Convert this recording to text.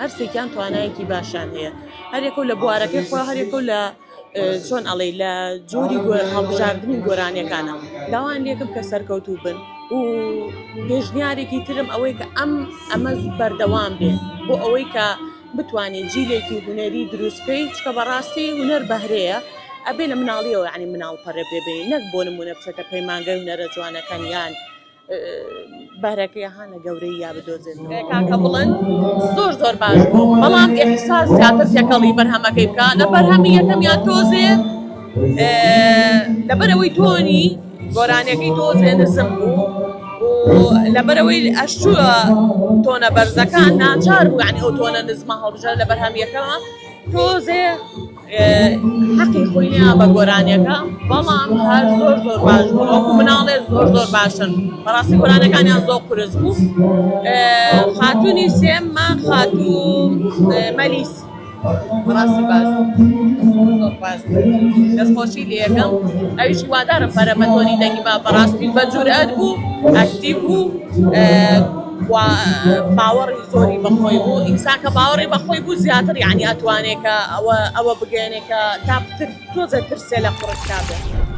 هەرسێکیان توانایەکی باشیان هەیە هەرێکەو لە بوارەکەی خۆی هەرێکەو لە چۆن ئەڵێی لە جۆری هەڵبژاردنی گۆرانیەکانە داوایان لێکم کە سەرکەوتوو بن و پێشنیارێکی ترم ئەوەی کە ئەم ئەمە بەردەوام بێ بۆ ئەوەی کە بتوانین جیلێکی هونەری دروست بکەی چکە بەڕاستی هونەر بەهرەیە ئەبێ لە مناڵیەوە یعنی مناڵ پەرە پێ بێ نەک بۆ نمونە بچێتە پەیمانگای هونەرە جوانەکان یان بارەکەی ها لە گەورەی یا بدۆزێتەوە. کاکە بڵند زۆر زۆر باش بوو بەڵام ئیحساس زیاتر تێکەڵی بەرهەمەکەی بکە لە بەرهەمی یەکەمیان تۆزێ لەبەرەوەی تۆنی گۆرانیەکەی تۆزێ نزم بوو و لەبەرەوەی ئەشچووە تۆنە بەرزەکان ناچار بوو یعنی ئەو تۆنە نزمە هەڵبژێر لە بەرهەم یەکەمە تۆزێ حەقی خۆی نیا بە گۆرانیەکە بەڵام هەر زۆر زۆر باش بوو وەکو مناڵێ زۆر زۆر باشن بەڕاستی گۆرانەکانیان زۆر قورس بوو خاتونی سێمما خاتوو مەلیس بەڕاستی باش بوو زۆر باش بوو دەستخۆشی لێ یەکەم ئەویش هیوادارم پەرە بە تۆنی دەنگی با بەڕاستی بە جورئەت بوو ئەکتیڤ بوو و باوەڕی زۆری بەخۆی بوو ئینسان کە باوەڕی بەخۆی بوو زیاتر یعنی ئەتوانێت کە ئەوە ئەوە بگەێنێ کە تا پتر تۆزە ترسێ لە قوڕگ تا بێت.